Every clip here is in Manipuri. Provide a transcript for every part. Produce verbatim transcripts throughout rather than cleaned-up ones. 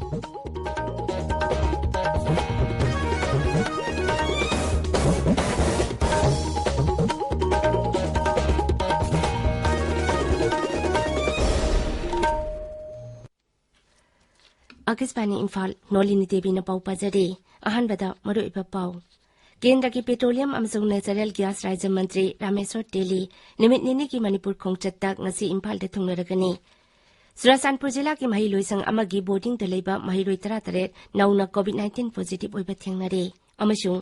ꯑꯥꯀꯥꯁꯕꯥꯅꯤ ꯏꯝꯐꯥꯜ, ꯅꯣꯂꯤꯅꯤ ꯗꯦꯕꯤꯅ ꯄꯥꯎ ꯄꯥꯖꯔꯤ꯫ ꯑꯍꯥꯟꯕꯗ ꯃꯔꯨꯑꯣꯏꯕ ꯄꯥꯎ꯫ ꯀꯦꯟꯗ꯭ꯔꯒꯤ ꯄꯦꯇ꯭ꯔꯣꯂꯤꯌꯝ ꯑꯃꯁꯨꯡ ꯅꯦꯆꯔꯦꯜ ꯒ꯭ꯌꯥꯁ ꯔꯥꯖ꯭ꯌ ꯃꯟꯇ꯭ꯔꯤ ꯔꯥꯃꯦꯁ꯭ꯋꯔ ꯇꯦꯂꯤ ꯅꯨꯃꯤꯠ ꯅꯤꯅꯤꯒꯤ ꯃꯅꯤꯄꯨꯔ ꯈꯣꯡꯆꯠꯇ ꯉꯁꯤ ꯏꯝꯐꯥꯜꯗ ꯊꯨꯡꯂꯔꯒꯅꯤ꯫ ꯆꯨꯔꯥꯆꯥꯟꯄꯨꯔ ꯖꯤꯂꯥꯒꯤ ꯃꯍꯩꯂꯣꯏꯁꯪ ꯑꯃꯒꯤ ꯕꯣꯔꯗꯤꯡꯗ ꯂꯩꯕ ꯃꯍꯩꯔꯣꯏ ꯇꯔꯥꯇꯔꯦꯠ ꯅꯧꯅ ꯀꯣꯚꯤꯗ ꯅꯥꯏꯟꯇꯤꯟ ꯄꯣꯖꯤꯇꯤꯚ ꯑꯣꯏꯕ ꯊꯦꯡꯅꯔꯦ꯫ ꯑꯃꯁꯨꯡ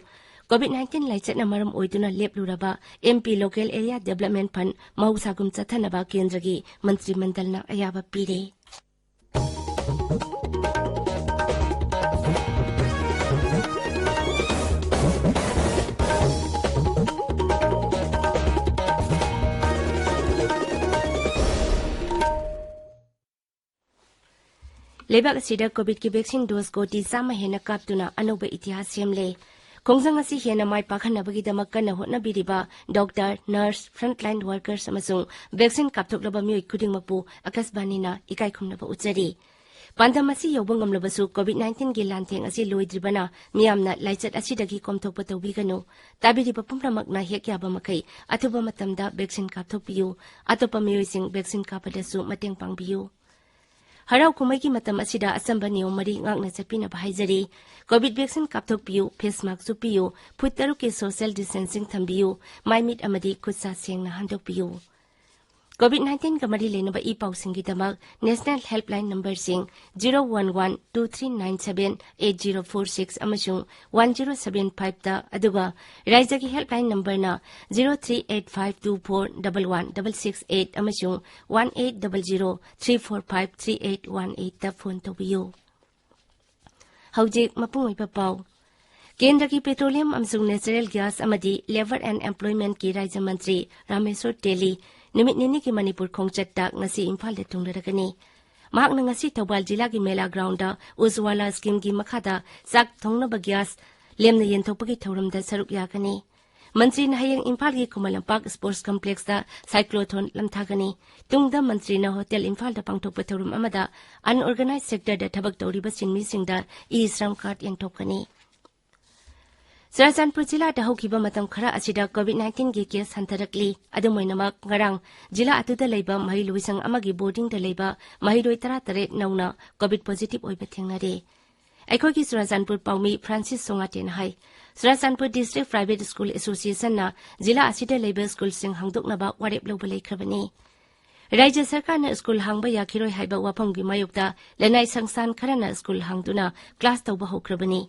ꯀꯣꯚꯤꯗ ꯅꯥꯏꯟꯇꯤꯟ ꯂꯥꯏꯆꯠꯅ ꯃꯔꯝ ꯑꯣꯏꯗꯨꯅ ꯂꯦꯞꯂꯨꯔꯕ M P local area development fund ꯃꯍꯧꯁꯥꯒꯨꯝ ꯆꯠꯊꯅꯕ ꯀꯦꯟꯗ꯭ꯔꯒꯤ ꯃꯟꯇ꯭ꯔꯤ ꯃꯟꯗꯜꯅ ꯑꯌꯥꯕ ꯄꯤꯔꯦ꯫ ꯂꯩꯕꯥꯛ ꯑꯁꯤꯗ ꯀꯣꯚꯤꯗꯀꯤ ꯚꯦꯛꯁꯤꯟ ꯗꯣꯁ ꯀꯣꯇꯤ ꯆꯥꯝꯃ ꯍꯦꯟꯅ ꯀꯥꯞꯇꯨꯅ ꯑꯅꯧꯕ ꯏꯇꯤꯍꯥꯁ ꯁꯦꯝꯂꯦ꯫ ꯈꯣꯡꯖꯪ ꯑꯁꯤ ꯍꯦꯟꯅ ꯃꯥꯏ ꯄꯥꯛꯍꯟꯅꯕꯒꯤꯗꯃꯛ ꯀꯟꯅ ꯍꯣꯠꯅꯕꯤꯔꯤꯕ ꯗꯣꯛꯇꯔ, ꯅꯔꯁ, ꯐ꯭ꯔꯟꯠꯂꯥꯏꯟ ꯋꯥꯔꯀꯔꯁ ꯑꯃꯁꯨꯡ ꯚꯦꯛꯁꯤꯟ ꯀꯥꯞꯊꯣꯛꯂꯕ ꯃꯤꯑꯣꯏ ꯈꯨꯗꯤꯡꯃꯛꯄꯨ ꯑꯥꯀꯥꯁꯕꯥꯅꯤꯅ ꯏꯀꯥꯏ ꯈꯨꯝꯅꯕ ꯎꯠꯆꯔꯤ꯫ ꯄꯥꯟꯗꯝ ꯑꯁꯤ ꯌꯧꯕ ꯉꯝꯂꯕꯁꯨ ꯀꯣꯚꯤꯗ ꯅꯥꯏꯟꯇꯤꯟꯒꯤ ꯂꯥꯟꯊꯦꯡ ꯑꯁꯤ ꯂꯣꯏꯗ꯭ꯔꯤꯕꯅ ꯃꯤꯌꯥꯝꯅ ꯂꯥꯏꯆꯠ ꯑꯁꯤꯗꯒꯤ ꯀꯣꯝꯊꯣꯛꯄ ꯇꯧꯕꯤꯒꯅꯨ꯫ ꯇꯥꯕꯤꯔꯤꯕ ꯄꯨꯝꯅꯃꯛꯅ ꯍꯦꯛ ꯌꯥꯕ ꯃꯈꯩ ꯑꯊꯨꯕ ꯃꯇꯝꯗ ꯚꯦꯛꯁꯤꯟ ꯀꯥꯞꯊꯣꯛꯄꯤꯌꯨ꯫ ꯑꯇꯣꯞꯄ ꯃꯤꯑꯣꯏꯁꯤꯡ ꯚꯦꯛꯁꯤꯟ ꯀꯥꯞꯄꯗꯁꯨ ꯃꯇꯦꯡ ꯄꯥꯡꯕꯤꯌꯨ꯫ ꯍꯔꯥꯎ ꯀꯨꯝꯍꯩꯒꯤ ꯃꯇꯝ ꯑꯁꯤꯗ ꯑꯆꯝꯕ ꯅꯤꯌꯣꯝ ꯃꯔꯤ ꯉꯥꯛꯅ ꯆꯠꯄꯤꯅꯕ ꯍꯥꯏꯖꯔꯤ꯫ ꯀꯣꯚꯤꯗ ꯚꯦꯛꯁꯤꯟ ꯀꯥꯞꯊꯣꯛꯄꯤꯌꯨ, ꯐꯦꯁ ꯃꯥꯁꯛ ꯎꯞꯄꯤꯌꯨ, ꯐꯨꯠ ꯇꯔꯨꯛꯀꯤ ꯁꯣꯁꯤꯌꯦꯜ ꯗꯤꯁꯇꯦꯟꯁꯤꯡ ꯊꯝꯕꯤꯌꯨ, ꯃꯥꯏ ꯃꯤꯠ ꯑꯃꯗꯤ ꯈꯨꯠ ꯁꯥ ꯁꯦꯡꯅ ꯍꯥꯝꯗꯣꯛꯄꯤꯌꯨ꯫ ꯀꯣꯚꯤꯗ ꯅꯥꯏꯟꯇꯤꯟꯒ ꯃꯔꯤ ꯂꯩꯅꯕ ꯏ ꯄꯥꯎꯁꯤꯡꯒꯤꯗꯃꯛ ꯅꯦꯁꯅꯦꯜ ꯍꯦꯜꯞꯂꯥꯏꯟ ꯅꯝꯕꯔꯁꯤꯡ zero one one two three nine seven eight zero four six ꯑꯃꯁꯨꯡ ꯋꯥꯟ ꯖꯤꯔꯣ ꯁꯚꯦꯟ ꯐꯥꯏꯚꯇ, ꯑꯗꯨꯒ ꯔꯥꯏꯖ꯭ꯌꯒꯤ ꯍꯦꯜꯞꯂꯥꯏꯟ ꯅꯝꯕꯔꯅ zero three eight five two four double one double six eight ꯑꯃꯁꯨꯡ one eight double zero three four five three eight one ꯑꯩꯠꯇ ꯐꯣꯟ ꯇꯧꯕꯤꯌꯨ꯫ ꯍꯧꯖꯤꯛ ꯃꯄꯨꯡ ꯑꯣꯏꯕ ꯄꯥꯎ꯫ ꯀꯦꯟꯗ꯭ꯔꯒꯤ ꯄꯦꯇ꯭ꯔꯣꯂꯤꯌꯝ ꯑꯃꯁꯨꯡ ꯅꯦꯆꯔꯦꯜ ꯒ꯭ꯌꯥꯁ ꯑꯃꯗꯤ ꯂꯦꯕꯔ ꯑꯦꯟ ꯑꯦꯝꯄ꯭ꯂꯣꯏꯃꯦꯟꯠꯀꯤ ꯔꯥꯖ꯭ꯌ ꯃꯟꯇ꯭ꯔꯤ ꯔꯥꯃꯦꯁ꯭ꯋꯔ ꯇꯦꯂꯤ ꯅꯨꯃꯤꯠ ꯅꯤꯅꯤꯒꯤ ꯃꯅꯤꯄꯨꯔ ꯈꯣꯡꯆꯠꯇ ꯉꯁꯤ ꯏꯝꯐꯥꯜꯗ ꯊꯨꯡꯂꯔꯒꯅꯤ꯫ ꯃꯍꯥꯛꯅ ꯉꯁꯤ ꯊꯧꯕꯥꯜ ꯖꯤꯂꯥꯒꯤ ꯃꯦꯂꯥ ꯒ꯭ꯔꯥꯎꯟꯗ ꯎꯖꯋꯥꯂꯥ ꯁ꯭ꯀꯤꯝꯒꯤ ꯃꯈꯥꯗ ꯆꯥꯛ ꯊꯣꯡꯅꯕ ꯒ꯭ꯌꯥꯁ ꯂꯦꯝꯅ ꯌꯦꯟꯊꯣꯛꯄꯒꯤ ꯊꯧꯔꯝꯗ ꯁꯔꯨꯛ ꯌꯥꯒꯅꯤ꯫ ꯃꯟꯇ꯭ꯔꯤꯅ ꯍꯌꯦꯡ ꯏꯝꯐꯥꯜꯒꯤ ꯈꯨꯃꯟ ꯂꯝꯄꯥꯛ ꯁ꯭ꯄꯣꯔꯠꯁ ꯀꯝꯄ꯭ꯂꯦꯛꯁꯇ ꯁꯥꯏꯀ꯭ꯂꯣꯊꯣꯟ ꯂꯝꯊꯥꯒꯅꯤ꯫ ꯇꯨꯡꯗ ꯃꯟꯇ꯭ꯔꯤꯅ ꯍꯣꯇꯦꯜ ꯏꯝꯐꯥꯜꯗ ꯄꯥꯡꯊꯣꯛꯄ ꯊꯧꯔꯝ ꯑꯃꯗ unorganised sectorꯗ ꯊꯕꯛ ꯇꯧꯔꯤꯕ ꯁꯤꯟꯃꯤꯁꯤꯡꯗ ꯏ ꯁ꯭ꯔꯝ ꯀꯥꯔꯗ ꯌꯦꯟꯊꯣꯛꯀꯅꯤ꯫ ꯆꯨꯔꯥꯆꯥꯟꯄꯨꯔ ꯖꯤꯂꯥꯗ ꯍꯧꯈꯤꯕ ꯃꯇꯝ ꯈꯔ ꯑꯁꯤꯗ COVID nineteenꯒꯤ ꯀꯦꯁ ꯍꯟꯊꯔꯛꯂꯤ꯫ ꯑꯗꯨꯝ ꯑꯣꯏꯅꯃꯛ, ꯉꯔꯥꯡ ꯖꯤꯂꯥ ꯑꯗꯨꯗ ꯂꯩꯕ ꯃꯍꯩꯂꯣꯏꯁꯪ ꯑꯃꯒꯤ ꯕꯣꯔꯗꯤꯡꯗ ꯂꯩꯕ ꯃꯍꯩꯔꯣꯏ ꯇꯔꯥꯇꯔꯦꯠ ꯅꯧꯅ COVID positive ꯑꯣꯏꯕ ꯊꯦꯡꯅꯔꯦ꯫ ꯑꯩꯈꯣꯏꯒꯤ ꯆꯨꯔꯥꯆꯥꯟꯄꯨꯔ ꯄꯥꯎꯃꯤ ꯐ꯭ꯔꯥꯟꯁꯤꯁ ꯁꯣꯉꯥꯇꯦꯅ ꯍꯥꯏ, ꯆꯨꯔꯥꯆꯥꯟꯄꯨꯔ District Private School Associationꯅ ꯖꯤꯂꯥ ꯑꯁꯤꯗ ꯂꯩꯕ ꯁ꯭ꯀꯨꯜꯁꯤꯡ ꯍꯥꯡꯗꯣꯛꯅꯕ ꯋꯥꯔꯦꯞ ꯂꯧꯕ ꯂꯩꯈ꯭ꯔꯕꯅꯤ꯫ ꯔꯥꯖ꯭ꯌ ꯁꯔꯀꯥꯔꯅ ꯁ꯭ꯀꯨꯜ ꯍꯥꯡꯕ ꯌꯥꯈꯤꯔꯣꯏ ꯍꯥꯏꯕ ꯋꯥꯐꯝꯒꯤ ꯃꯥꯌꯣꯛꯇ ꯂꯅꯥꯏ ꯁꯪꯁꯊꯥꯟ ꯈꯔꯅ ꯁ꯭ꯀꯨꯜ ꯍꯥꯡꯗꯨꯅ ꯀ꯭ꯂꯥꯁ ꯇꯧꯕ ꯍꯧꯈ꯭ꯔꯕꯅꯤ꯫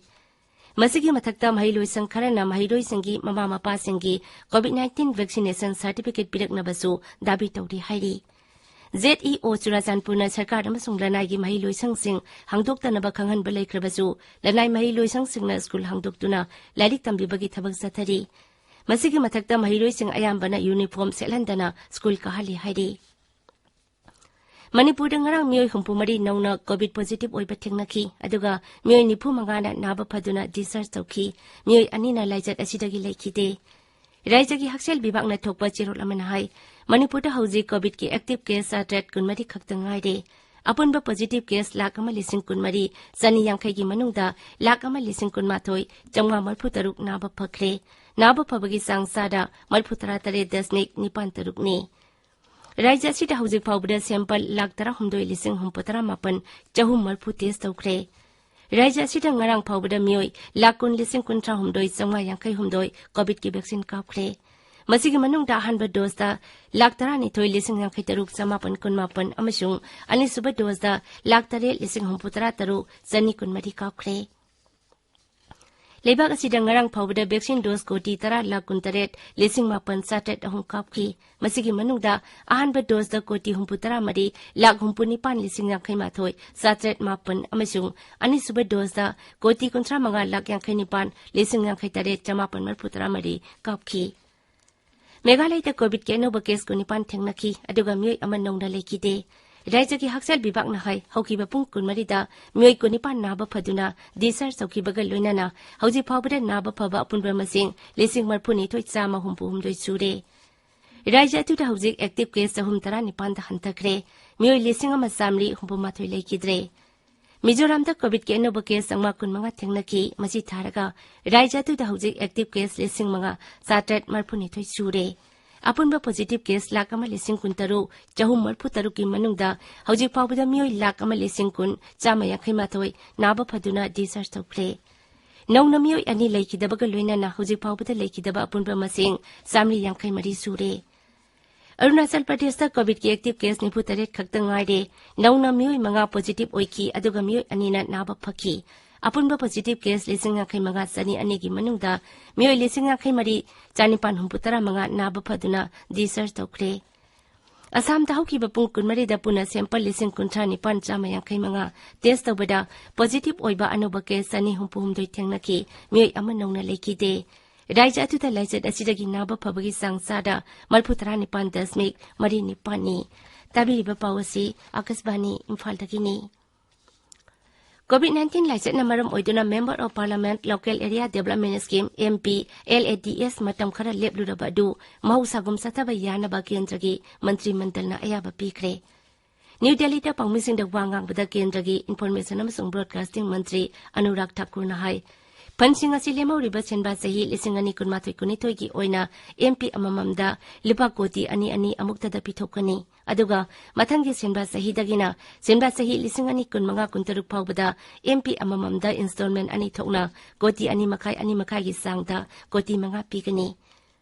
ꯃꯁꯤꯒꯤ ꯃꯊꯛꯇ ꯃꯍꯩꯂꯣꯏꯁꯪ ꯈꯔꯅ ꯃꯍꯩꯔꯣꯏꯁꯤꯡꯒꯤ ꯃꯃꯥ ꯃꯄꯥꯁꯤꯡꯒꯤ COVID nineteen vaccination certificate ꯄꯤꯔꯛꯅꯕꯁꯨ ꯗꯥꯕꯤ ꯇꯧꯔꯤ ꯍꯥꯏꯔꯤ꯫ ZEO ꯆꯨꯔꯥꯆꯥꯟꯄꯨꯔꯅ ꯁꯔꯀꯥꯔ ꯑꯃꯁꯨꯡ ꯂꯅꯥꯏꯒꯤ ꯃꯍꯩꯂꯣꯏꯁꯪꯁꯤꯡ ꯍꯥꯡꯗꯣꯛꯇꯅꯕ ꯈꯪꯍꯟꯕ ꯂꯩꯈ꯭ꯔꯕꯁꯨ, ꯂꯅꯥꯏ ꯃꯍꯩꯂꯣꯏꯁꯪꯁꯤꯡꯅ ꯁ꯭ꯀꯨꯜ ꯍꯥꯡꯗꯣꯛꯇꯨꯅ ꯂꯥꯏꯔꯤꯛ ꯇꯝꯕꯤꯕꯒꯤ ꯊꯕꯛ ꯆꯠꯊꯔꯤ꯫ ꯃꯁꯤꯒꯤ ꯃꯊꯛꯇ ꯃꯍꯩꯔꯣꯏꯁꯤꯡ ꯑꯌꯥꯝꯕꯅ ꯌꯨꯅꯤꯐꯣꯔꯝ ꯁꯦꯠꯍꯟꯗꯅ ꯁ꯭ꯀꯨꯜ ꯀꯥꯍꯜꯂꯤ ꯍꯥꯏꯔꯤ꯫ ꯃꯅꯤꯄꯨꯔꯗ ꯉꯔꯥꯡ ꯃꯤꯑꯣꯏ ꯍꯨꯝꯐꯨ ꯃꯔꯤ ꯅꯧꯅ COVID positive ꯑꯣꯏꯕ ꯊꯦꯡꯅꯈꯤ, ꯑꯗꯨꯒ ꯃꯤꯑꯣꯏ ꯅꯤꯐꯨ ꯃꯉꯥꯅ ꯅꯥꯕ ꯐꯗꯨꯅ discharge ꯇꯧꯈꯤ꯫ ꯃꯤꯑꯣꯏ ꯑꯅꯤꯅ ꯂꯥꯏꯆꯠ ꯑꯁꯤꯗꯒꯤ ꯂꯩꯈꯤꯗꯦ꯫ ꯔꯥꯖ꯭ꯌꯒꯤ ꯍꯛꯁꯦꯜ ꯕꯤꯚꯥꯒꯅ ꯊꯣꯛꯄ ꯆꯦꯔꯣꯜ ꯑꯃꯅ ꯍꯥꯏ, ꯃꯅꯤꯄꯨꯔꯗ ꯍꯧꯖꯤꯛ COVIDꯀꯤ active case ꯆꯥꯇ꯭ꯔꯦꯠ ꯀꯨꯟꯃꯔꯤ ꯈꯛꯇ ꯉꯥꯏꯔꯦ꯫ ꯑꯄꯨꯟꯕ positive case ꯂꯥꯈ ꯑꯃ ꯂꯤꯁꯤꯡ ꯀꯨꯟꯃꯔꯤ ꯆꯅꯤ ꯌꯥꯡꯈꯩꯒꯤ ꯃꯅꯨꯡꯗ ꯂꯥꯈ ꯑꯃ ꯂꯤꯁꯤꯡ ꯀꯨꯟꯃꯥꯊꯣꯏ ꯆꯥꯝꯃꯉꯥ ꯃꯔꯤꯐꯨ ꯇꯔꯨꯛ ꯅꯥꯕ ꯐꯈ꯭ꯔꯦ꯫ ꯅꯥꯕ ꯐꯕꯒꯤ ꯆꯥꯡ ꯆꯥꯗ ꯃꯔꯤꯐꯨ ꯇꯔꯥ ꯇꯔꯦꯠ ꯗꯁꯃꯤꯛ ꯅꯤꯄꯥꯟ ꯇꯔꯨꯛꯅꯤ꯫ ꯔꯥꯖ꯭ꯌ ꯑꯁꯤꯗ ꯍꯧꯖꯤꯛ ꯐꯥꯎꯕꯗ sample ꯂꯥꯈ ꯇꯔꯥꯍꯨꯝꯗꯣꯏ ꯂꯤꯁꯤꯡ ꯍꯨꯝꯐꯨ ꯇꯔꯥ ꯃꯥꯄꯟ ꯆꯍꯨꯝ ꯃꯔꯤꯐꯨ test ꯇꯧꯈ꯭ꯔꯦ꯫ ꯔꯥꯖ꯭ꯌ ꯑꯁꯤꯗ ꯉꯔꯥꯡ ꯐꯥꯎꯕꯗ ꯃꯤꯑꯣꯏ ꯂꯥꯈ ꯀꯨꯟ ꯂꯤꯁꯤꯡ ꯀꯨꯟꯊ꯭ꯔꯥ ꯍꯨꯝꯗꯣꯏ ꯆꯥꯝꯃꯉꯥ ꯌꯥꯡꯈꯩ ꯍꯨꯝꯗꯣꯏ COVIDꯀꯤ vaccine ꯀꯥꯞꯈ꯭ꯔꯦ꯫ ꯃꯁꯤꯒꯤ ꯃꯅꯨꯡꯗ ꯑꯍꯥꯟꯕ doseꯇ ꯂꯥꯈ ꯇꯔꯥꯅꯤꯊꯣꯏ ꯂꯤꯁꯤꯡ ꯌꯥꯡꯈꯩ ꯇꯔꯨꯛ ꯆꯃꯥꯄꯟ ꯀꯨꯟꯃꯥꯄꯟ ꯑꯃꯁꯨꯡ ꯑꯅꯤꯁꯨꯕ doseꯇ ꯂꯥꯈ ꯇꯔꯦꯠ ꯂꯤꯁꯤꯡ ꯍꯨꯝꯐꯨ ꯇꯔꯥ ꯇꯔꯨꯛ ꯆꯅꯤ ꯀꯨꯟꯃꯔꯤ ꯀꯥꯞꯈ꯭ꯔꯦ꯫ ꯂꯩꯕꯥꯛ ꯑꯁꯤꯗ ꯉꯔꯥꯡ ꯐꯥꯎꯕꯗ vaccine dose ꯀꯣꯇꯤ ꯇꯔꯥ ꯂꯥꯈ ꯀꯨꯟꯇꯔꯦꯠ ꯂꯤꯁꯤꯡ ꯃꯥꯄꯟ ꯆꯥꯇ꯭ꯔꯦꯠ ꯑꯍꯨꯝ ꯀꯥꯞꯈꯤ꯫ ꯃꯁꯤꯒꯤ ꯃꯅꯨꯡꯗ ꯑꯍꯥꯟꯕ doseꯇ ꯀꯣꯇꯤ ꯍꯨꯝꯐꯨ ꯇꯔꯥ ꯃꯔꯤ ꯂꯥꯈ ꯍꯨꯝꯐꯨ ꯅꯤꯄꯥꯟ ꯂꯤꯁꯤꯡ ꯌꯥꯡꯈꯩ ꯃꯥꯊꯣꯏ ꯆꯥꯇ꯭ꯔꯦꯠ ꯃꯥꯄꯟ ꯑꯃꯁꯨꯡ ꯑꯅꯤꯁꯨꯕ doseꯇ ꯀꯣꯇꯤ ꯀꯨꯟꯊ꯭ꯔꯥ ꯃꯉꯥ ꯂꯥꯈ ꯌꯥꯡꯈꯩ ꯅꯤꯄꯥꯟ ꯂꯤꯁꯤꯡ ꯌꯥꯡꯈꯩ ꯇꯔꯦꯠ ꯆꯃꯥꯄꯟ ꯃꯔꯤꯐꯨ ꯇꯔꯥ ꯃꯔꯤ ꯀꯥꯞꯈꯤ꯫ ꯃꯦꯘꯥꯂꯌꯗ COVIDꯀꯤ ꯑꯅꯧꯕ case ꯀꯨꯟꯅꯤꯄꯥꯟ ꯊꯦꯡꯅꯈꯤ, ꯑꯗꯨꯒ ꯃꯤꯑꯣꯏ ꯑꯃ ꯅꯧꯅ ꯂꯩꯈꯤꯗꯦ꯫ ꯔꯥꯏꯖ꯭ꯌꯒꯤ ꯍꯛꯁꯦꯜ ꯕꯤꯚꯥꯒꯅ ꯍꯥꯏ, ꯍꯧꯈꯤꯕ ꯄꯨꯡ ꯀꯨꯟꯃꯔꯤꯗ ꯃꯤꯑꯣꯏ ꯀꯨꯟꯅꯤꯄꯥꯟ ꯅꯥꯕ ꯐꯗꯨꯅ discharge ꯇꯧꯈꯤꯕꯒ ꯂꯣꯏꯅꯅ ꯍꯧꯖꯤꯛ ꯐꯥꯎꯕꯗ ꯅꯥꯕ ꯐꯕ ꯑꯄꯨꯟꯕ ꯃꯁꯤꯡ ꯂꯤꯁꯤꯡ ꯃꯔꯤꯐꯨꯅꯤꯊꯣꯏ ꯆꯥꯝꯃ ꯍꯨꯝꯐꯨ ꯍꯨꯝꯗꯣꯏ ꯁꯨꯔꯦ꯫ ꯔꯥꯏꯖ꯭ꯌ ꯑꯗꯨꯗ ꯍꯧꯖꯤꯛ active case ꯆꯍꯨꯝ ꯇꯔꯥꯅꯤꯄꯥꯟꯗ ꯍꯟꯊꯈ꯭ꯔꯦ꯫ ꯃꯤꯑꯣꯏ ꯂꯤꯁꯤꯡ ꯑꯃ ꯆꯥꯃꯔꯤ ꯍꯨꯝꯐꯨ ꯃꯥꯊꯣꯏ ꯂꯩꯈꯤꯗ꯭ꯔꯦ꯫ ꯃꯤꯖꯣꯔꯥꯝꯗ ꯀꯣꯚꯤꯗꯀꯤ ꯑꯅꯧꯕ case ꯆꯥꯝꯃꯉꯥ ꯀꯨꯟꯃꯉꯥ ꯊꯦꯡꯅꯈꯤ꯫ ꯃꯁꯤ ꯊꯥꯔꯒ ꯔꯥꯏꯖ꯭ꯌ ꯑꯗꯨꯗ ꯍꯧꯖꯤꯛ active case ꯂꯤꯁꯤꯡ ꯃꯉꯥ ꯆꯥꯇ꯭ꯔꯦꯠ ꯃꯔꯤꯐꯨꯅꯤꯊꯣꯏ ꯁꯨꯔꯦ꯫ ꯑꯄꯨꯟꯕ positive case ꯂꯥꯈ ꯑꯃ ꯂꯤꯁꯤꯡ ꯀꯨꯟꯇꯔꯨꯛ ꯆꯍꯨꯝ ꯃꯔꯤꯐꯨ ꯇꯔꯨꯛꯀꯤ ꯃꯅꯨꯡꯗ ꯍꯧꯖꯤꯛ ꯐꯥꯎꯕꯗ ꯃꯤꯑꯣꯏ ꯂꯥꯈ ꯑꯃ ꯂꯤꯁꯤꯡ ꯀꯨꯟ ꯆꯥꯝꯃ ꯌꯥꯡꯈꯩ ꯃꯥꯊꯣꯏ ꯅꯥꯕ ꯐꯗꯨꯅ discharge ꯇꯧꯈ꯭ꯔꯦ꯫ ꯅꯧꯅ ꯃꯤꯑꯣꯏ ꯑꯅꯤ ꯂꯩꯈꯤꯗꯕꯒ ꯂꯣꯏꯅꯅ ꯍꯧꯖꯤꯛ ꯐꯥꯎꯕꯗ ꯂꯩꯈꯤꯗꯕ ꯑꯄꯨꯟꯕ ꯃꯁꯤꯡ ꯆꯥꯃꯔꯤ ꯌꯥꯡꯈꯩ ꯃꯔꯤ ꯁꯨꯔꯦ꯫ ꯑꯔꯨꯅꯥꯆꯜ ꯄ꯭ꯔꯗꯦꯁꯇ ꯀꯣꯚꯤꯗꯀꯤ active case ꯅꯤꯐꯨ ꯇꯔꯦꯠ ꯈꯛꯇ ꯉꯥꯏꯔꯦ꯫ ꯅꯧꯅ ꯃꯤꯑꯣꯏ ꯃꯉꯥ positive ꯑꯣꯏꯈꯤ, ꯑꯗꯨꯒ ꯃꯤꯑꯣꯏ ꯑꯅꯤꯅ ꯅꯥꯕ ꯐꯈꯤ꯫ ꯑꯄꯨꯟꯕ positive case ꯂꯤꯁꯤꯡ ꯌꯥꯡꯈꯩ ꯃꯉꯥ ꯆꯅꯤ ꯑꯅꯤꯒꯤ ꯃꯅꯨꯡꯗ ꯃꯤꯑꯣꯏ ꯂꯤꯁꯤꯡ ꯌꯥꯡꯈꯩ ꯃꯔꯤ ꯆꯥꯅꯤꯄꯥꯟ ꯍꯨꯝꯐꯨ ꯇꯔꯥ ꯃꯉꯥ ꯅꯥꯕ ꯐꯗꯨꯅ discharge ꯇꯧꯈ꯭ꯔꯦ꯫ ꯑꯁꯥꯝꯗ ꯍꯧꯈꯤꯕ ꯄꯨꯡ ꯀꯨꯟꯃꯔꯤꯗ ꯄꯨꯟꯅ sample ꯂꯤꯁꯤꯡ ꯀꯨꯟꯊ꯭ꯔꯥ ꯅꯤꯄꯥꯟ ꯆꯥꯝꯃ ꯌꯥꯡꯈꯩ ꯃꯉꯥ test ꯇꯧꯕꯗ positive ꯑꯣꯏꯕ ꯑꯅꯧꯕ case ꯆꯅꯤ ꯍꯨꯝꯐꯨ ꯍꯨꯝꯗꯣꯏ ꯊꯦꯡꯅꯈꯤ꯫ ꯃꯤꯑꯣꯏ ꯑꯃ ꯅꯧꯅ ꯂꯩꯈꯤꯗꯦ꯫ ꯔꯥꯏꯖ꯭ꯌ ꯑꯗꯨꯗ ꯂꯥꯏꯆꯠ ꯑꯁꯤꯗꯒꯤ ꯅꯥꯕ ꯐꯕꯒꯤ ꯆꯥꯡ ꯆꯥꯗ ꯃꯔꯤꯐꯨ ꯇꯔꯥꯅꯤꯄꯥꯟ ꯗꯁꯃꯤꯛ ꯃꯔꯤ ꯅꯤꯄꯥꯟꯅꯤ꯫ ꯇꯥꯕꯤꯔꯤꯕ ꯄꯥꯎ ꯑꯁꯤ ꯑꯥꯀꯥꯁꯕꯥꯅꯤ ꯏꯝꯐꯥꯜꯗꯒꯤꯅꯤ꯫ ꯀꯣꯚꯤꯗ ꯅꯥꯏꯟꯇꯤꯟ ꯂꯥꯏꯆꯠꯅ ꯃꯔꯝ ꯑꯣꯏꯗꯨꯅ Member of Parliament Local Area Development Scheme, M P, L A D S ꯃꯇꯝ ꯈꯔ ꯂꯦꯞꯂꯨꯔꯕ ꯑꯗꯨ ꯃꯍꯧꯁꯥꯒꯨꯝ ꯆꯠꯊꯕ ꯌꯥꯅꯕ ꯀꯦꯟꯗ꯭ꯔꯒꯤ ꯃꯟꯇ꯭ꯔꯤ ꯃꯟꯗꯜꯅ ꯑꯌꯥꯕ ꯄꯤꯈ꯭ꯔꯦ꯫ ꯅ꯭ꯌꯨ ꯗꯦꯜꯂꯤꯗ ꯄꯥꯎꯃꯤꯁꯤꯡꯗ ꯋꯥ ꯉꯥꯡꯕꯗ ꯀꯦꯟꯗ꯭ꯔꯒꯤ Information ꯑꯃꯁꯨꯡ Broadcasting ꯃꯟꯇ꯭ꯔꯤ ꯑꯅꯨꯔꯥꯒ ꯊꯥꯀꯨꯔꯅ ꯍꯥꯏ, ꯐꯟꯁꯤꯡ ꯑꯁꯤ ꯂꯦꯝꯍꯧꯔꯤꯕ ꯁꯦꯟꯕꯥ ꯆꯍꯤ ꯂꯤꯁꯤꯡ ꯑꯅꯤ ꯀꯨꯟꯃꯥꯊꯣꯏ ꯀꯨꯟꯅꯤꯊꯣꯏꯒꯤ ꯑꯣꯏꯅ M P ꯑꯃꯃꯝꯗ ꯂꯨꯄꯥ ꯀꯣꯇꯤ ꯑꯅꯤ ꯑꯅꯤ ꯑꯃꯨꯛꯇꯗ ꯄꯤꯊꯣꯛꯀꯅꯤ꯫ ꯑꯗꯨꯒ ꯃꯊꯪꯒꯤ ꯁꯦꯟꯕꯥ ꯆꯍꯤꯗꯒꯤꯅ ꯁꯦꯟꯕꯥ ꯆꯍꯤ ꯂꯤꯁꯤꯡ ꯑꯅꯤ ꯀꯨꯟꯃꯉꯥ ꯀꯨꯟꯇꯔꯨꯛ ꯐꯥꯎꯕꯗ M P ꯑꯃꯃꯝꯗ installment ꯑꯅꯤ ꯊꯣꯛꯅ ꯀꯣꯇꯤ ꯑꯅꯤ ꯃꯈꯥꯏ, ꯑꯅꯤ ꯃꯈꯥꯏꯒꯤ ꯆꯥꯡꯗ ꯀꯣꯇꯤ ꯃꯉꯥ ꯄꯤꯒꯅꯤ꯫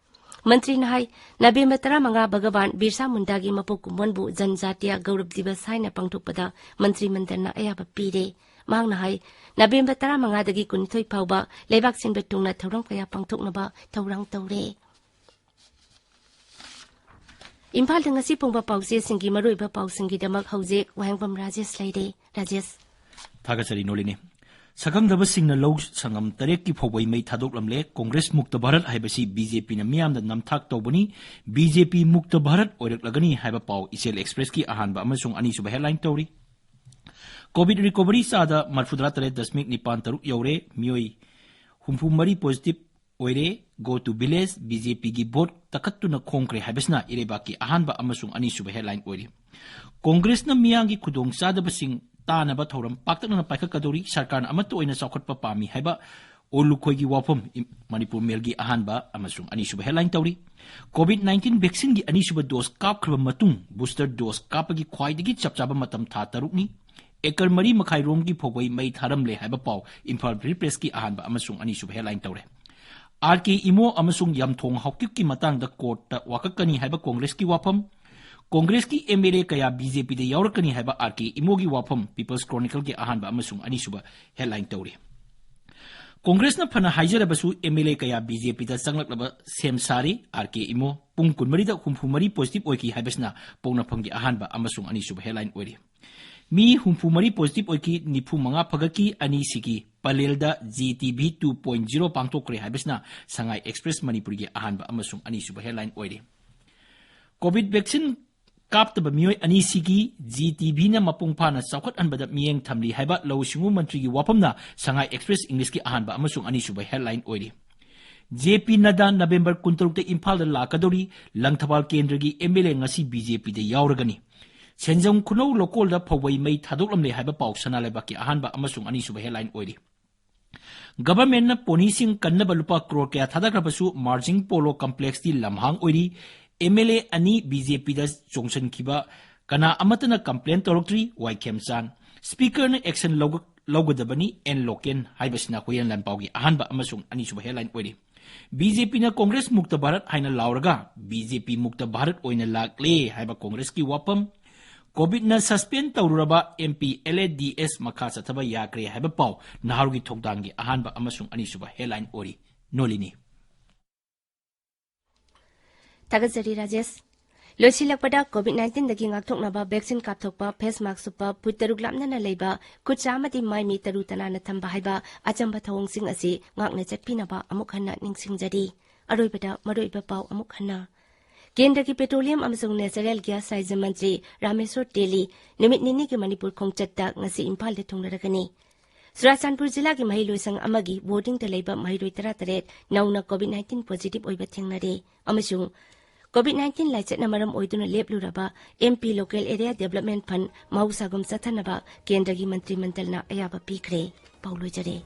ꯃꯟꯇ꯭ꯔꯤꯅ ꯍꯥꯏ, ꯅꯕꯦꯝꯕꯔ ꯇꯔꯥꯃꯉꯥ ꯚꯒꯋꯥꯟ ꯕꯤꯔꯁꯥ ꯃꯨꯟꯗꯥꯒꯤ ꯃꯄꯣꯛ ꯀꯨꯝꯑꯣꯟꯕꯨ ꯖꯟꯖꯥꯇꯤꯌꯥ ꯒꯧꯔꯕ ꯗꯤꯕꯁ ꯍꯥꯏꯅ ꯄꯥꯡꯊꯣꯛꯄꯗ ꯃꯟꯇ꯭ꯔꯤ ꯃꯟꯗꯜꯅ ꯑꯌꯥꯕ ꯄꯤꯔꯦ꯫ ꯃꯍꯥꯛꯅ ꯍꯥꯏ, ꯅꯕꯦꯝꯕꯔ ꯇꯔꯥꯃꯉꯥꯗꯒꯤ ꯀꯨꯟꯅꯤꯊꯣꯏ ꯐꯥꯎꯕ ꯂꯩꯕꯥꯛ ꯁꯤꯟꯕ ꯊꯨꯡꯅ ꯊꯧꯔꯝ ꯀꯌꯥ ꯄꯥꯡꯊꯣꯛꯅꯕ ꯊꯧꯔꯥꯡ ꯇꯧꯔꯦ꯫ ꯏꯝꯐꯥꯜꯗ ꯉꯁꯤ ꯐꯣꯡꯕ ꯄꯥꯎꯆꯦꯁꯤꯡꯒꯤ ꯃꯔꯨꯑꯣꯏꯕ ꯄꯥꯎꯁꯤꯡꯒꯤꯗꯃꯛ ꯍꯧꯖꯤꯛ ꯋꯥꯍꯦꯡꯕꯝ ꯔꯥꯖꯦꯁ ꯂꯩꯔꯦ꯫ ꯔꯥꯖꯦꯁ꯫ ꯊꯥꯒꯠꯆꯔꯤ ꯅꯣꯂꯤꯅꯤ꯫ ꯁꯛꯈꯪꯗꯕꯁꯤꯡꯅ ꯂꯧ ꯁꯪꯉꯝ ꯇꯔꯦꯠꯀꯤ ꯐꯧꯕꯩ ꯃꯩ ꯊꯥꯗꯣꯛꯂꯝꯂꯦ꯫ ꯀꯣꯡꯒ꯭ꯔꯦꯁ ꯃꯨꯛꯇ ꯚꯥꯔꯠ ꯍꯥꯏꯕꯁꯤ ꯕꯤ ꯖꯦ ꯄꯤꯅ ꯃꯤꯌꯥꯝꯗ ꯅꯝꯊꯥꯛ ꯇꯧꯕꯅꯤ꯫ ꯕꯤ ꯖꯦ ꯄꯤ ꯃꯨꯛꯇ ꯚꯥꯔꯠ ꯑꯣꯏꯔꯛꯂꯒꯅꯤ ꯍꯥꯏꯕ ꯄꯥꯎ ꯏꯆꯦꯜ ꯑꯦꯛꯁꯄ꯭ꯔꯦꯁꯀꯤ ꯑꯍꯥꯟꯕ ꯑꯃꯁꯨꯡ ꯑꯅꯤꯁꯨꯕ headline ꯇꯧꯔꯤ꯫ ꯀꯣꯚꯤꯗ ꯔꯤꯀꯣꯚꯔꯤ ꯆꯥꯗ ꯃꯔꯐꯨꯇꯔꯥ ꯇꯔꯦꯠ ꯗꯁꯃꯤꯛ ꯅꯤꯄꯥꯟ ꯇꯔꯨꯛ ꯌꯧꯔꯦ꯫ ꯃꯤꯑꯣꯏ ꯍꯨꯝꯐꯨ ꯃꯔꯤ ꯄꯣꯖꯤꯇꯤꯚ ꯑꯣꯏꯔꯦ꯫ Go to village, B J ꯄꯤꯒꯤ ꯚꯣꯠ ꯇꯛꯈꯠꯇꯨꯅ ꯈꯣꯡꯈ꯭ꯔꯦ ꯍꯥꯏꯕꯁꯤꯅ ꯏꯔꯩꯕꯥꯛꯀꯤ ꯑꯍꯥꯟꯕ ꯑꯃꯁꯨꯡ ꯑꯅꯤꯁꯨꯕ headline ꯑꯣꯏꯔꯤ꯫ ꯀꯣꯡꯒ꯭ꯔꯦꯁꯅ ꯃꯤꯌꯥꯝꯒꯤ ꯈꯨꯗꯣꯡꯆꯥꯗꯕꯁꯤꯡ ꯇꯥꯅꯕ ꯊꯧꯔꯝ ꯄꯥꯛꯇꯛꯅꯅ ꯄꯥꯏꯈꯠꯀꯗꯧꯔꯤ꯫ ꯁꯔꯀꯥꯔꯅ ꯑꯃꯠꯇ ꯑꯣꯏꯅ ꯆꯥꯎꯈꯠꯄ ꯄꯥꯝꯃꯤ ꯍꯥꯏꯕ ꯑꯣꯂꯨꯈꯣꯏꯒꯤ ꯋꯥꯐꯝ ꯏꯝ-, ꯃꯅꯤꯄꯨꯔ ꯃꯦꯜꯒꯤ ꯑꯍꯥꯟꯕ ꯑꯃꯁꯨꯡ ꯑꯅꯤꯁꯨꯕ headline ꯇꯧꯔꯤ꯫ ꯀꯣꯚꯤꯗ ꯅꯥꯏꯟꯇꯤꯟ ꯚꯦꯛꯁꯤꯟꯒꯤ ꯑꯅꯤꯁꯨꯕ ꯗꯣꯁ ꯀꯥꯞꯈ꯭ꯔꯕ ꯃꯇꯨꯡ ꯕꯨꯁꯇꯔ ꯗꯣꯁ ꯀꯥꯞꯄꯒꯤ ꯈ꯭ꯋꯥꯏꯗꯒꯤ ꯆꯞ ꯆꯥꯕ ꯃꯇꯝ ꯊꯥ ꯇꯔꯨꯛꯅꯤ꯫ ꯑꯦꯀꯔ ꯃꯔꯤ ꯃꯈꯥꯏ ꯔꯣꯝꯒꯤ ꯐꯧꯕꯩ ꯃꯩ ꯊꯥꯔꯝꯂꯦ ꯍꯥꯏꯕ ꯄꯥꯎ ꯏꯝꯐꯥꯜ ꯐ꯭ꯔꯤ ꯄ꯭ꯔꯦꯁꯀꯤ ꯑꯍꯥꯟꯕ ꯑꯃꯁꯨꯡ ꯑꯅꯤꯁꯨꯕ headline ꯇꯧꯔꯦ꯫ ꯑꯥꯔ ꯀꯦ ꯏꯃꯣ ꯑꯃꯁꯨꯡ ꯌꯥꯝꯊꯣꯡ ꯍꯥꯎꯀꯤꯞꯀꯤ ꯃꯇꯥꯡꯗ ꯀꯣꯔꯠꯇ ꯋꯥꯀꯠꯀꯅꯤ ꯍꯥꯏꯕ ꯀꯣꯡꯒ꯭ꯔꯦꯁꯀꯤ ꯋꯥꯐꯝ, ꯀꯣꯡꯒ꯭ꯔꯦꯁꯀꯤ ꯑꯦꯝ ꯑꯦꯜ ꯑꯦ ꯀꯌꯥ ꯕꯤ ꯖꯦ ꯄꯤꯗ ꯌꯥꯎꯔꯛꯀꯅꯤ ꯍꯥꯏꯕ ꯑꯥꯔ ꯀꯦ ꯏꯃꯣꯒꯤ ꯋꯥꯐꯝ ꯄꯤꯄꯜꯁ ꯀ꯭ꯔꯣꯅꯤꯀꯜꯒꯤ ꯑꯍꯥꯟꯕ ꯑꯃꯁꯨꯡ ꯑꯅꯤꯁꯨꯕ headline ꯇꯧꯔꯤ꯫ ꯀꯣꯡꯒ꯭ꯔꯦꯁꯅ ꯐꯅ ꯍꯥꯏꯖꯔꯕꯁꯨ ꯑꯦꯝ ꯑꯦꯜ ꯑꯦ ꯀꯌꯥ ꯕꯤ ꯖꯦ ꯄꯤꯗ ꯆꯪꯂꯛꯂꯕ ꯁꯦꯝ ꯁꯥꯔꯤ꯫ ꯑꯥꯔ ꯀꯦ ꯏꯃꯣ ꯄꯨꯡ ꯀꯨꯟꯃꯔꯤꯗ ꯍꯨꯝꯐꯨ ꯃꯔꯤ ꯄꯣꯖꯤꯇꯤꯚ ꯑꯣꯏꯈꯤ ꯍꯥꯏꯕꯁꯤꯅ ꯄꯣꯛꯅꯐꯝꯒꯤ ꯑꯍꯥꯟꯕ ꯑꯃꯁꯨꯡ ꯑꯅꯤꯁꯨꯕ headline ꯑꯣꯏꯔꯤ꯫ ꯃꯤ ꯍꯨꯝꯐꯨ ꯃꯔꯤ ꯄꯣꯖꯤꯇꯤꯚ ꯑꯣꯏꯈꯤ, ꯅꯤꯐꯨ ꯃꯉꯥ ꯐꯒꯠꯈꯤ꯫ ꯑꯅꯤꯁꯤꯒꯤ ꯄꯂꯦꯜꯗ G T V two point zero ꯄꯥꯡꯊꯣꯛꯈ꯭ꯔꯦ ꯍꯥꯏꯕꯁꯤꯅ ꯁꯉꯥꯏ ꯑꯦꯛꯁꯄ꯭ꯔꯦꯁ ꯃꯅꯤꯄꯨꯔꯒꯤ ꯑꯍꯥꯟꯕ ꯑꯃꯁꯨꯡ ꯑꯅꯤꯁꯨꯕ headline ꯑꯣꯏꯔꯤ꯫ ꯀꯣꯚꯤꯗ ꯚꯦꯛꯁꯤꯟ ꯀꯥꯞꯇꯕ ꯃꯤꯑꯣꯏ ꯑꯅꯤꯁꯤꯒꯤ ꯖꯤ ꯇꯤ ꯚꯤꯅ ꯃꯄꯨꯡ ꯐꯥꯅ ꯆꯥꯎꯈꯠꯍꯟꯕꯗ ꯃꯤꯠꯌꯦꯡ ꯊꯝꯂꯤ ꯍꯥꯏꯕ ꯂꯧꯎ ꯁꯤꯡꯎ ꯃꯟꯇ꯭ꯔꯤꯒꯤ ꯋꯥꯐꯝꯅ ꯁꯉꯥꯏ ꯑꯦꯛꯁꯄ꯭ꯔꯦꯁ ꯏꯪꯂꯤꯁꯀꯤ ꯑꯍꯥꯟꯕ ꯑꯃꯁꯨꯡ ꯑꯅꯤꯁꯨꯕ headline ꯑꯣꯏꯔꯤ꯫ ꯖꯦ ꯄꯤ ꯅꯗꯥ ꯅꯕꯦꯝꯕꯔ ꯀꯨꯟꯇꯔꯨꯛꯇ ꯏꯝꯐꯥꯜꯗ ꯂꯥꯛꯀꯗꯧꯔꯤ꯫ ꯂꯪꯊꯕꯥꯜ ꯀꯦꯟꯗ꯭ꯔꯒꯤ ꯑꯦꯝ ꯑꯦꯜ ꯑꯦ ꯉꯁꯤ ꯕꯤ ꯖꯦ ꯄꯤꯗ ꯌꯥꯎꯔꯒꯅꯤ꯫ ꯁꯦꯟꯖꯝ ꯈꯨꯅꯧ ꯂꯣꯀꯣꯜꯗ ꯐꯧꯕꯩ ꯃꯩ ꯊꯥꯗꯣꯛꯂꯝꯂꯦ ꯍꯥꯏꯕ ꯄꯥꯎ ꯁꯅꯥ ꯂꯩꯕꯥꯛꯀꯤ ꯑꯍꯥꯟꯕ ꯑꯃꯁꯨꯡ ꯑꯅꯤꯁꯨꯕ headline ꯑꯣꯏꯔꯤ꯫ ꯒꯚꯔꯟꯃꯦꯟꯠꯅ ꯄꯣꯅꯤꯁꯤꯡ ꯀꯟꯅꯕ ꯂꯨꯄꯥ ꯀ꯭ꯔꯣꯔ ꯀꯌꯥ ꯊꯥꯗꯈ꯭ꯔꯕꯁꯨ ꯃꯥꯔꯖꯤꯡ ꯄꯣꯂꯣ ꯀꯝꯄ꯭ꯂꯦꯛꯁꯇꯤ ꯂꯝꯍꯥꯡ ꯑꯣꯏꯔꯤ꯫ ꯑꯦꯝ ꯑꯦꯜ ꯑꯦ ꯑꯅꯤ ꯕꯤ ꯖꯦ ꯄꯤꯗ ꯆꯣꯡꯁꯤꯟꯈꯤꯕ ꯀꯅꯥ ꯑꯃꯠꯇꯅ ꯀꯝꯄ꯭ꯂꯦꯟ ꯇꯧꯔꯛꯇ꯭ꯔꯤ꯫ ꯋꯥꯏ ꯈꯦꯝꯆꯥꯟ꯫ ꯁ꯭ꯄꯤꯀꯔꯅ ꯑꯦꯛꯁꯟ ꯂꯧꯒ-, ꯂꯧꯒꯗꯕꯅꯤ, ꯑꯦꯟ ꯂꯣꯀꯦꯟ ꯍꯥꯏꯕꯁꯤꯅ ꯍꯨꯏꯌꯦꯟ ꯂꯥꯟꯄꯥꯎꯒꯤ ꯑꯍꯥꯟꯕ ꯑꯃꯁꯨꯡ ꯑꯅꯤꯁꯨꯕ headline ꯑꯣꯏꯔꯤ꯫ ꯕꯤ ꯖꯦ ꯄꯤꯅ ꯀꯣꯡꯒ꯭ꯔꯦꯁ ꯃꯨꯛꯇ ꯚꯥꯔꯠ ꯍꯥꯏꯅ ꯂꯥꯎꯔꯒ ꯕꯤ ꯖꯦ ꯄꯤ ꯃꯨꯛꯇ ꯚꯥꯔꯠ ꯑꯣꯏꯅ ꯂꯥꯛꯂꯦ ꯍꯥꯏꯕ ꯀꯣꯡꯒ꯭ꯔꯦꯁꯀꯤ ꯋꯥꯐꯝ꯫ ꯀꯣꯚꯤꯗꯅ ꯁꯁꯄꯦꯟ ꯇꯧꯔꯨꯔꯕ M P L A D S ꯃꯈꯥ ꯆꯠꯊꯕ ꯌꯥꯈ꯭ꯔꯦ ꯍꯥꯏꯕ ꯄꯥꯎ ꯅꯍꯥꯔꯣꯜꯒꯤ ꯊꯧꯗꯥꯡꯒꯤ ꯑꯍꯥꯟꯕ ꯑꯃꯁꯨꯡ ꯑꯅꯤꯁꯨꯕ headline ꯑꯣꯏꯔꯤ꯫ ꯅꯣꯂꯤꯅꯤ꯫ ꯊꯥꯒꯠꯆꯔꯤ ꯔꯥꯖꯦꯁ꯫ ꯂꯣꯏꯁꯤꯜꯂꯛꯄꯗ, COVID nineteenꯗꯒꯤ ꯉꯥꯛꯊꯣꯛꯅꯕ vaccine ꯀꯥꯞꯊꯣꯛꯄ, face mask ꯎꯞꯄ, ꯐꯨꯠ ꯇꯔꯨꯛ ꯂꯥꯞꯅꯅ ꯂꯩꯕ, ꯈꯨꯠ ꯆꯥ ꯑꯃꯗꯤ ꯃꯥꯏ ꯃꯤ ꯇꯔꯨ ꯇꯅꯥꯟꯅ ꯊꯝꯕ ꯍꯥꯏꯕ ꯑꯆꯝꯕ ꯊꯧꯑꯣꯡꯁꯤꯡ ꯑꯁꯤ ꯉꯥꯛꯅ ꯆꯠꯄꯤꯅꯕ ꯑꯃꯨꯛ ꯍꯟꯅ ꯅꯤꯡꯁꯤꯡꯖꯔꯤ꯫ ꯑꯔꯣꯏꯕꯗ ꯃꯔꯨꯑꯣꯏꯕ ꯄꯥꯎ ꯑꯃꯨꯛ ꯍꯟꯅ꯫ ꯀꯦꯟꯗ꯭ꯔꯒꯤ petroleum ꯑꯃꯁꯨꯡ natural gas ꯔꯥꯖ꯭ꯌ ꯃꯟꯇ꯭ꯔꯤ ꯔꯥꯃꯦꯁꯣꯔ ꯇꯦꯂꯤ ꯅꯨꯃꯤꯠ ꯅꯤꯅꯤꯒꯤ ꯃꯅꯤꯄꯨꯔ ꯈꯣꯡꯆꯠꯇ ꯉꯁꯤ ꯏꯝꯐꯥꯜꯗ ꯊꯨꯡꯂꯔꯒꯅꯤ꯫ ꯆꯨꯔꯥꯆꯥꯟꯄꯨꯔ ꯖꯤꯂꯥꯒꯤ ꯃꯍꯩꯂꯣꯏꯁꯪ ꯑꯃꯒꯤ boardingꯗ ꯂꯩꯕ ꯃꯍꯩꯔꯣꯏ ꯇꯔꯥꯇꯔꯦꯠ ꯅꯧꯅ COVID nineteen positive ꯑꯣꯏꯕ ꯊꯦꯡꯅꯔꯦ ꯑꯃꯁꯨꯡ COVID nineteen ꯂꯥꯏꯆꯠꯅ ꯃꯔꯝ ꯑꯣꯏꯗꯨꯅ ꯂꯦꯞꯂꯨꯔꯕ MP Local Area Development Fund ꯃꯍꯧꯁꯥꯒꯨꯝ ꯆꯠꯊꯅꯕ ꯀꯦꯟꯗ꯭ꯔꯒꯤ ꯃꯟꯇ꯭ꯔꯤ ꯃꯟꯗꯜꯅ ꯑꯌꯥꯕ ꯄꯤꯈ꯭ꯔꯦ꯫ ꯄꯥꯎ ꯂꯣꯏꯖꯔꯦ꯫